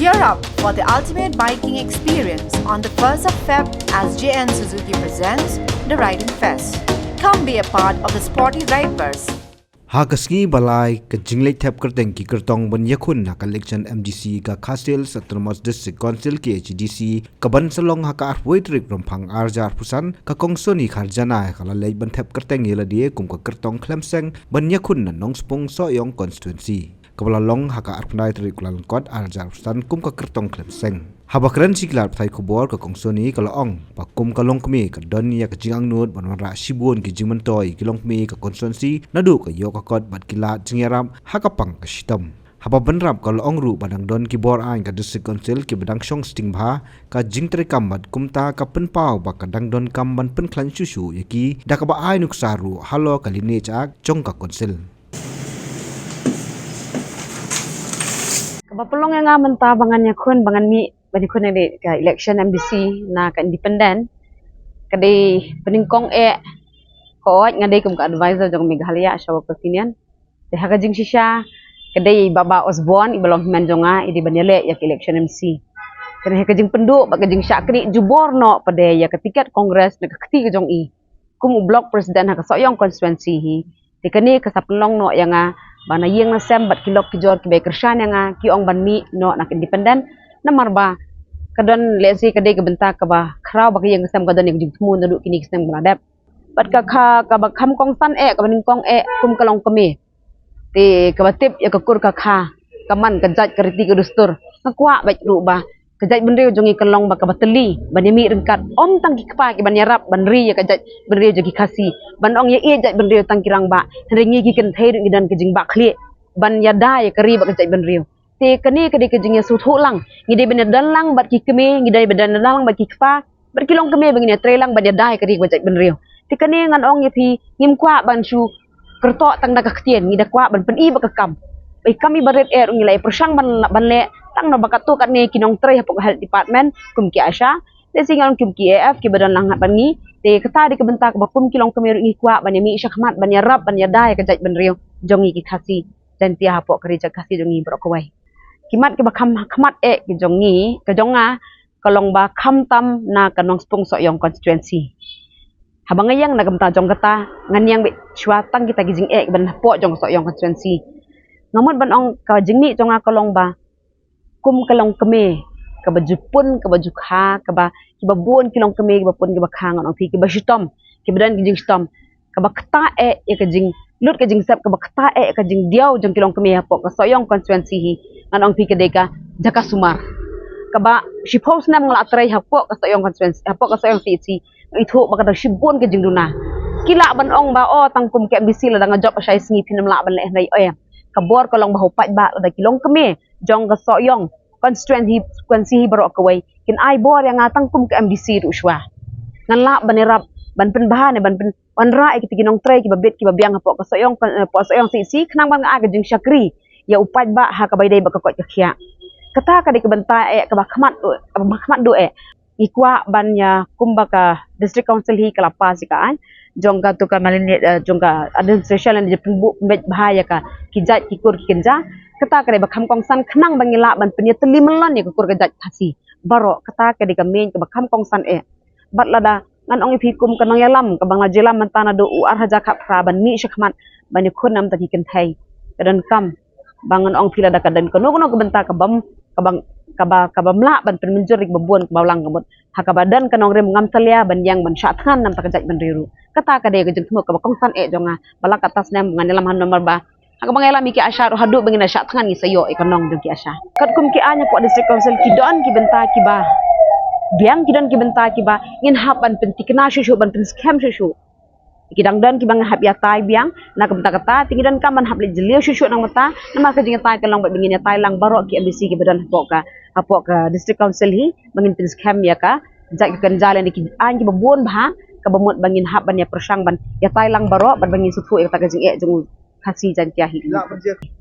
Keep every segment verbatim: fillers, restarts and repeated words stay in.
Gear up for the ultimate biking experience on the first of Feb as J N Suzuki presents the Riding Fest. Come be a part of the sporty rideverse. Ha ka sngi ba lai, ka jingleit thep kyrteng ki kyrtong ban ïakhun na ka election M D C ka Khasi Hills Autonomous District Council, K H A D C, ka ban sa long ha ka arphew tarik Rymphang arhajar arphew san, ka Kong Sony Kharjana ka la leit ban thep kyrteng ïa lade kum ka kyrtong khlem seng ban ïakhun na Nongspung Sohiong Constituency. Ka ba la long ha ka arphew tarik Kyllalyngkot arhajar arphew san kum ka kyrtong khlem seng. Haba kren sha ki lad pathai khubor, ka Kong Sony ka la ong ba kum ka longkmie ka don ïa ka jingangnud ban wanrah shibun ki jingmyntoi ïa ki longkmie ka constituency, naduh ka ïoh ka kot bad ki lad jingïarap ha ka pang ka shitom. Haba bynrap ka la ong ruh ba dang don ki bor aiñ ka District Council ki ba dang shong sting bha ka jingtrei kam bad kumta ka pynpaw ba ka dang don kam ban pynkhlaiñ shuh shuh ïa ki da kaba ai nuksa ruh halor ka Lineage Act jong ka Council. Kaba pynlong ïa nga mynta ba ngan ïakhun, ba ngan mih ban ïakhun ïa ka election M D C na ka independent, ka dei pynïngkong eh, ka ot nga dei kum ka advisor jong Meghalaya Asha Workers Union. Te ha ka jingshisha ka dei i Bah Bah Osborne, i ba long hynmen jong nga, i dei ban ïaleh ïa ka election M D C. Kane ha ka jingpynduh bad ka jingshakri jubor noh pat de ïa ka tiket Congress na ka kti ka jong i kum u block president ha ka Sohiong constituency hi. Te kane ka sa pynlong noh ïa nga ba na ïing na sem bad ki lok ki jor ki ba kyrshan ïa nga, ki ong ban mih noh na ka independent. Namar ba ka don, lehse ka dei ka bynta kaba khraw ba ka ïing ka sem ka don ïa ka jingthmu naduh kine ki snem ba la dep. Bad ka kha, kaba kham kongsan eh, kaba nyngkong eh kum ka longkmie, te kaba tip ïa ka kur ka kha, ka man ka jait ka riti ka dustur, nga kwah bad ruh ba ka jaitbynriew jong ngi kan long ba kaba tylli ban ïa mih ryngkat, ym tang ki kpa ki ban ïarap ban ri ïa ka jaitbynriew jong ki Khasi, ban ong ïa ïeit jaitbynriew tang ki rangbah, hynrei ngi ki kynthei ruh ngi don ka jingbah khlieh ban ïada ïa ka ri bad ka jaitbynriew. Te kane ka dei ka jingïasngewthuh lang, ngi dei ban ïadon lang bad ki kmie, ngi dei ban ïadon lang bad ki kpa, bad ki longkmie ba ngin ïatrei lang ban ïada ïa ka ri bad ka jaitbynriew. Te kane ngan ong ïa phi, ngim kwah ban shu kyrtoh tang da ka ktien, ngi da kwah ban pyni bad ka kam. Ba i kam i ba rit eh ruh ngi la ïa pyrshang ban, ban leh, tang na ba katto katne ki nongtrei hapoh ka health department kum ki ASHA, lehse ngan ong kum ki A F ki ba don langhat bad ngi. Te kata dei ka bynta kaba kum ki longkmie ruh ngi kwah ban ïa mih shakhmat ban ïarap ban ïada ïa ka jaitbynriew jong ngi ki Khasi Jaiñtia hapoh ka ri Khasi jong ngi baroh kawei. Ki mat kiba kham khmat eh ki jong ngi, ka jong nga, ka long ba khamtam na ka Nongspung Sohiong constituency. Haba nga ïeng na ka bynta jong kata, nga ñiang beit shuwa tang kita ki jingeh kiba don hapoh jong ka Sohiong constituency. Nga mut ban ong ka jingmih jong nga ka long ba kum ka longkmie kaba ju pun kaba ju kha, kaba, kiba bun ki longkmie kiba pun kiba kha, ngan ong phi kiba shitom, kiba don ki jingshitom, kaba ktah eh ïa ka jinglut ka jingsep, kaba ktah eh ïa ka jingdiaw jong ki longkmie hapoh ka Sohiong constituency hi, ngan ong phi ka dei ka jaka sumar. Kaba shiphew snem nga la trei hapoh ka Sohiong constituency, hapoh ka Sohiong C H C, nga ithuh ba ka dang shibun ka jingduna. Ki lah ban ong ba, oh, tang kum ka M D C lada nga jop shai sngi phin ym lah ban leh, hynrei eh, ka bor ka long ba ha u paidbah lada ki longkmie jong ka Sohiong constituency, constituency hi baroh kawei kin ai bor ïa nga tang kum ka M D C ruh shuwa, ngan lah ban ïarap ban pynbha ne ban pyn, wanrah ïa kita ki nongtrei kiba bit kiba biang hapoh ka Sohiong, eh, hapoh Sohiong C H C, khnang ban nga ai ka jingshakri ïa u paidbah ha kaba ïadei bad ka koit ka khiah. Kata ka dei ka bynta eh kaba khmat, kaba khmat duh eh. Ngi kwah ban ïa, kumba ka District Council hi ka la pass ïa ka aiñ jong katu ka malin, eh, jong ka administration lane jingpynbha pynbeit bha ïa ka, ki jait ki kur ki kynja. Kata ka dei ba kham kongsan khnang ba ngi lah ban pynïatylli myllon ïa ka kur ka jait Khasi baroh. Kata ka dei ka main kaba kham kongsan eh. Bad lada ngan ong ïa phi kum ka nongïalam kaba nga la jia lam mynta naduh u ar hajar khatphra ban mih shakhmat ban ïakhun na ka bynta ki kynthei, ka donkam ba ngan ong phi lada ka don kano kano ka bynta kaba, kaba, kaba, kaba ym lah ban pynmynjur ïa kiba bun kaba u lang ka mut, ha kaba don ka nongrim ngam salia ban ïeng ban shah thngan na ka bynta ka jaitbynriew ruh. Kata ka dei ka jingthmu kaba kongsan eh jong nga. Ba la katta snem ngan ïalam ha namar ba ha kaba nga ïalam ïa ki ASHA ruh haduh ba ngin ïa shah thngan ngi sa ïoh ïa ka nong jong ki ASHA. Katkum ki aiñ hapoh District Council ki don ki bynta kiba biang, ki don ki bynta kiba ngin hap ban pynthikna shuh shuh, ban pynskhem shuh shuh. Ki dang don kiba ngi hap ïatai biang, na ka bynta kata te ngi donkam ban hap leit jylliew shuh shuh na ka bynta, namar ka jingïatai ka long bad ba ngin ïatai lang baroh ki MDC kiba don hapoh ka, hapoh ka District Council hi, ba ngin pynskhem ïa ka jait ka kynja lane ki aiñ kiba bun bha, kaba mut ba ngin hap ban ïa pyrshang ban ïatai lang baroh bad ba ngin sngewthuh ïa kata ka jingeh jong u Khasi Jaiñtia hi.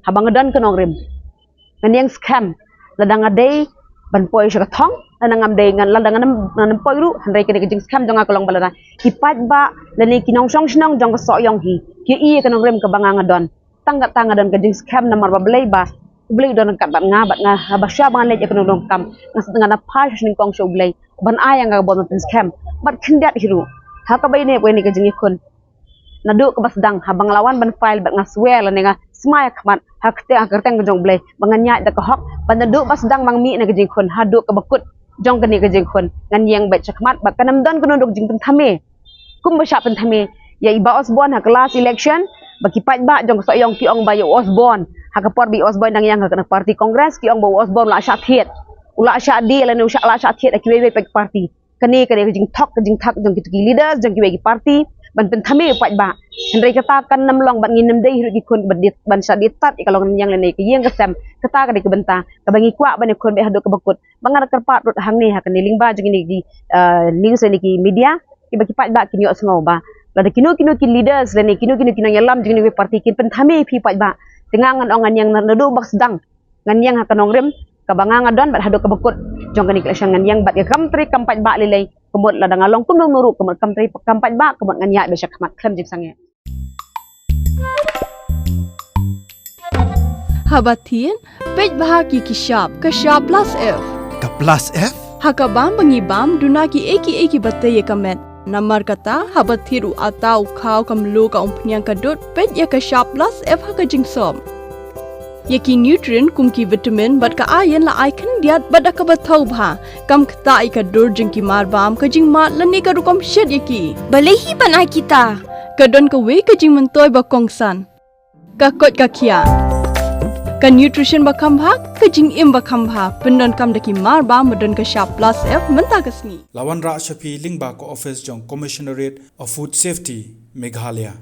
Haba nga don ka nongrim, ngan ïeng skhem, lada nga dei ban poi sha ka thong, lada ngam dei, ngan, lada ngan, ngan poi ruh, hynrei kane ka jingskhem jong nga ka long ba lada ki paidbah lane ki nongshong shnong jong ka Sohiong hi ki ïohi ïa ka nongrim kaba nga nga don, tang kata nga don ka jingskhem namar ba balei ba U Blei u don ryngkat bad nga, bad nga, haba shuwa ba ngan leit ïa kano kano ka kam, nga sdang, ngan phai sha nyngkong sha U Blei, u ban ai ïa nga ka bor ban pynskhem bad khyndiat hi ruh. Ha kaba ïa kane ka jingïakhun, naduh kaba sdang, haba nga la wan ban file bad nga swear lane nga smai ha khmat, ha kyrteng, ha kyrteng ka jong U Blei ba ngan ïaid da ka hok, bad naduh ba sdang ba nga mih na ka jingïakhun haduh kaba kut jong kane ka jingïakhun, ngan ïeng beit sha khmat bad kan ym don kano kano ka jingpynthame. Kumba shah pynthame ïa i Bah Osborne ha ka last election, ba ki paidbah jong ka Sohiong ki ong ba ïa u Osborne, ha ka por ba i Osborne dang ïeng ha ka party Congress, ki ong ba u Osborne u la shah thied, u la shah die lane u shah, la shah thied ha kiwei kiwei pat ki party. Kane, kane ka jingthok, ka jingthok jong kito ki leaders jong kiwei ki party ban pynthame u paidbah. Hynrei kata kan ym long, bad ngin ym dei hi ruh ki khun ban die, ban shah die tad ïa ka longïing lane ka ïing ka sem. Kata ka dei ka bynta kaba ngi kwah ban ïakhun beit haduh kaba kut. Ba nga da kyrpad ruh hangne ha kane lyngba jong kine ki, eh, news lane ki media, kiba ki paidbah kin ïohsngew ba lada kino kino ki leaders lane kino kino ki nongïalam jong kine ki party kin pynthame ïa phi paidbah, te nga ngan ong ngan ïeng naduh ba sdang, ngan ïeng ha ka nongrim kaba nga nga don bad haduh kaba kut jong kane ka election ngan ïeng bad ka kam trei kam paidbah lei lei. Ka mut lada nga long kumno kumno ruh, ka mut kam trei kam paidbah, ka mut ngan ïaid beit sha khmat khlem jingsangeh. Haba thied, peit bha ïa ki shap, ka shap plus F. Ka plus F? Ha ka bam ba ngi bam, duna kiei kiei kiba tei ïa ka met. Namar kata, haba thied u atta, u khaw, ka mluh, ka umphniang, ka dud, peit ïa ka shap plus F ha ka jingsop. Ïa ki nutrient kum ki vitamin bad ka iron la ai khyndiat bad da kaba thaw bha. Kam ktah ïa ka dur jong ki marbam, ka jingmad lane ka rukom shet ïa ki. Balei hi ban ai kita? Ka don kawei ka jingmyntoi ba kongsan. Ka koit ka khiah. Ka nutrition ba kham bha, ka jingim ba kham bha. Pyndonkam da ki marbam ba don ka shap plus F mynta ka sngi. La wanrah sha phi lyngba ka office jong Commissionerate of Food Safety, Meghalaya.